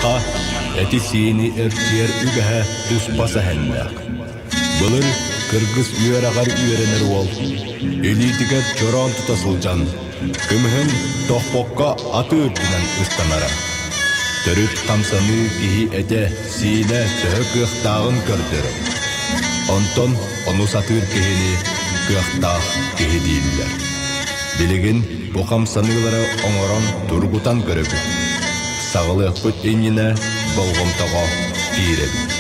Саха эти-сиини эрчийэр үгэһэ туспа сэһэннээх. Былыр кыргыс үөрэҕэр үөрэнэр уол илиитигэр чороон тута сылдьан, кымыһын тохпокко аты үрдүнэн ыстанара. Төрүт хамсаныы киһи этэ, сиинэ төһө кыахтааҕын көрдөрөр. Онтон ону сатыыр киһини кыахтаах киһи дииллэр. Билигин бу хамсаныылары оҥорон тургутан көрөбүт. Саҕалыахпыт иннинэ болҕомтоҕо киирэбит.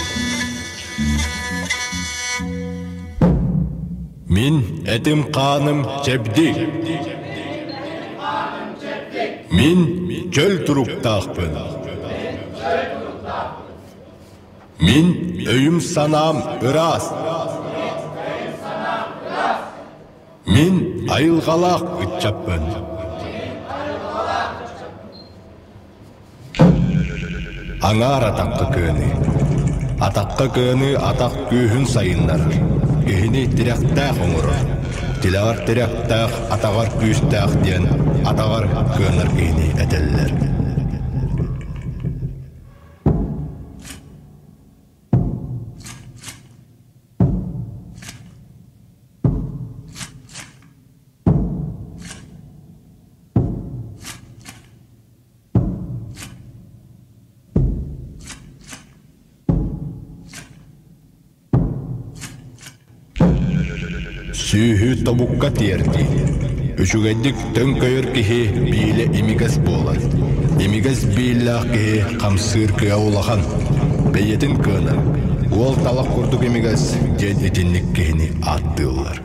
Мин этим-хааным чэбдик. Мин чөл туруктаахпын. Мин өйүм-санаам ыраас. Мин айылҕалаах ыччаппын. Аҥаар атахха кыаныы. Атахха кыаныы атах күүһүн сайыннарар, киһини тирэхтээх оҥорор. Тилэҕэр тирэхтээх, атаҕар күүстээх диэн атаҕар кыанар киһини этэллэр. Сүүһү тобукка тиэрдии. Үчүгэйдик төҥкөйөр киһи биилэ имигэс буолар. Имигэс бииллээх киһи хамсыыр кыа улахан. Бэйэтин кыанар. Уол талах курдук имигэс диэн итинник киһини ааттыыллар.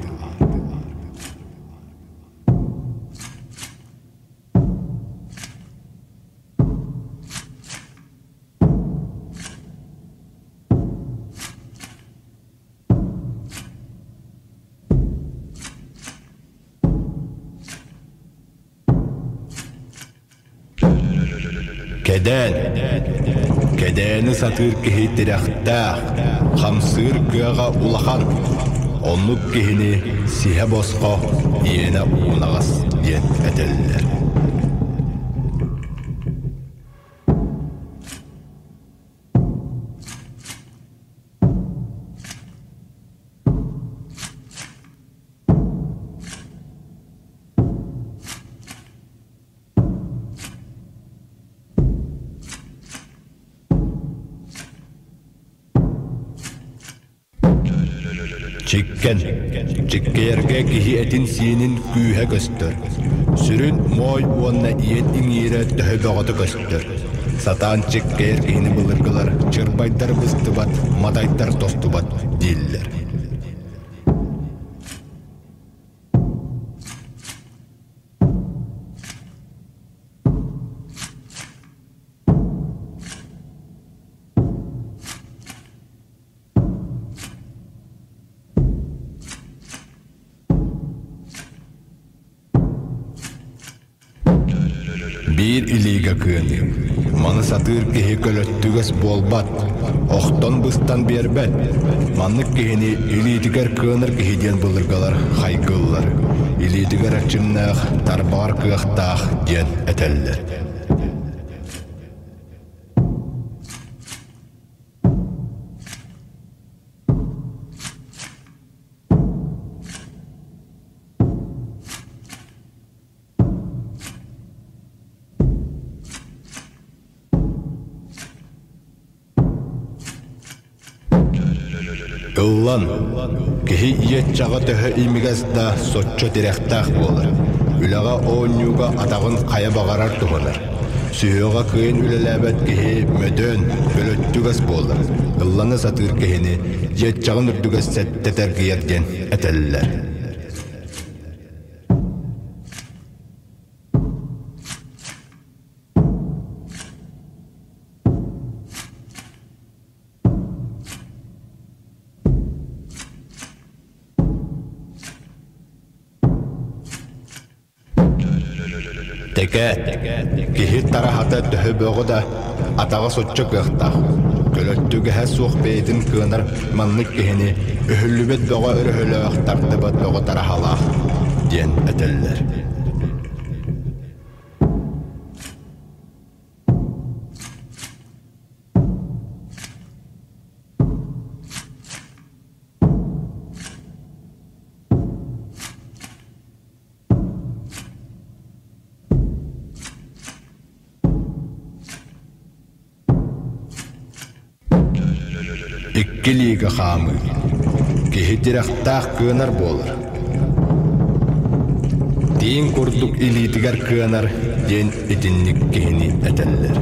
Кэдээн. Кэдээни сатыыр киһи тирэхтээх, хамсыыр кыаҕа улахан. Оннук киһини сиһэ босхо, иэнэ уунаҕас диэн этэллэр. Чиккэн, чиккэйэргэ киһи этин-сиинин күүһэ көстөр. Сүрүн моой уонна иэн иҥиирэ төһө бөҕөтө көстөр. Сатаан чиккэйэр киһини былыргылар чырбайдар быстыбат, матайдар тостубат дииллэр. Биир илиигэ кыаныы, маны сатыыр киһи көлөттүгэс буолбат, охтон-быстан биэрбэт. Маннык киһини илиитигэр кыанар киһи диэн былыргылар хайгыыллар, илиитигэр эрчимнээх, тарбаҕар кыахтаах диэн этэллэр. Ыллан, киһи иэччэҕэ төһө имигэс да соччо тирэхтээх буолар. Үлэҕэ оонньууга атаҕын хайа баҕарар туһанар. Сүһүөҕэ кыайан үлэлээбэт киһи мөдөөн, өлөттүгэс буолар. Ыллана сатыыр киһини дьиэччэҕин үрдүгэр сэттэ эргийэр диэн этэллэр. Тэкээт, киһи тараһата төһө бөҕө да, атаҕа соччо кыахтаах. Көлөттүгэһэ суох бэйэтин кыанар маннык киһини өһүллүбэт бөҕө өрөһөлөөх, тардыбат бөҕө тараһалаах диэн этэллэр. Икки илиигэ хаамыы. Киһи тирэхтээх кыанар буолар. Тииҥ курдук илиитигэр кыанар диэн итинник киһини этэллэр.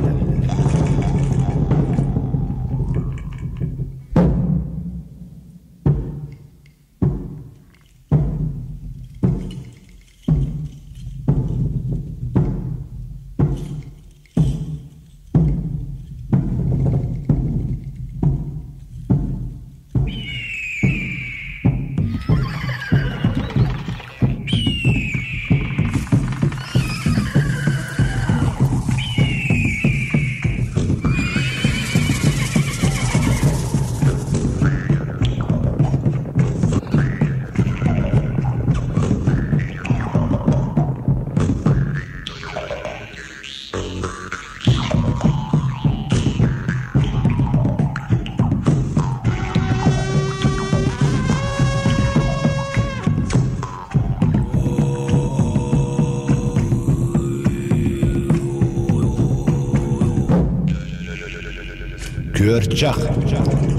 Күөрчэх.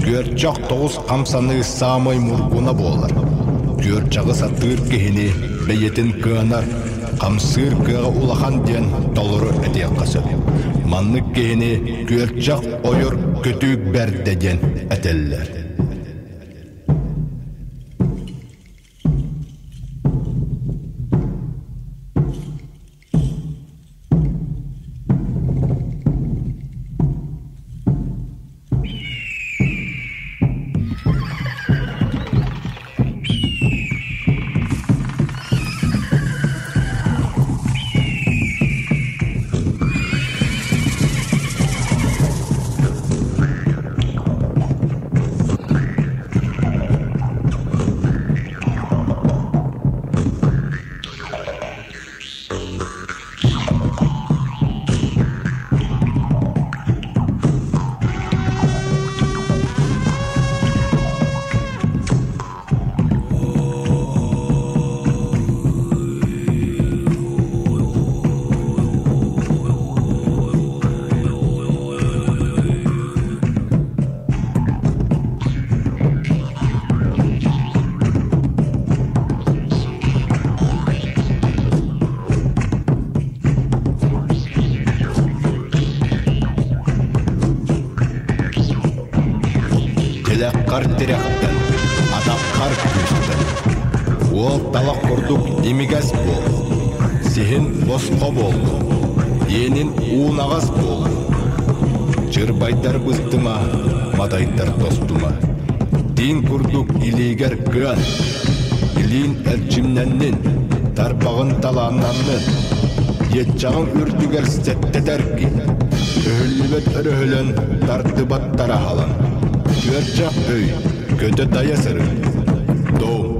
Күөрчэх тоҕус хамсаныы саамай мургуна буолар. Күөрчэҕи сатыыр киһини бэйэтин кыанар, хамсыыр кыаҕа улахан диэн толору этиэххэ сөп. Маннык киһини күөрчэх ойор көтүүк бэрдэ диэн этэллэр. Тилэххэр тирэхтэн, атаххар күүстэн. Уол талах курдук имигэс буол. Сиһин босхо буоллун, иэнин уунаҕас буоллун. Чырбайдар быстыма, матайдар тостума. Тииҥ курдук илиигэр кыан, илиин эрчимнэннин, тарбаҕын талааннаннын. Иэччэҕиҥ үрдүгэр сэттэтэргин, өһүллүбэт өрөһөлөн, тардыбат тараһалан. Күөрчэх өй, көтө-дайа сырыт. Доо.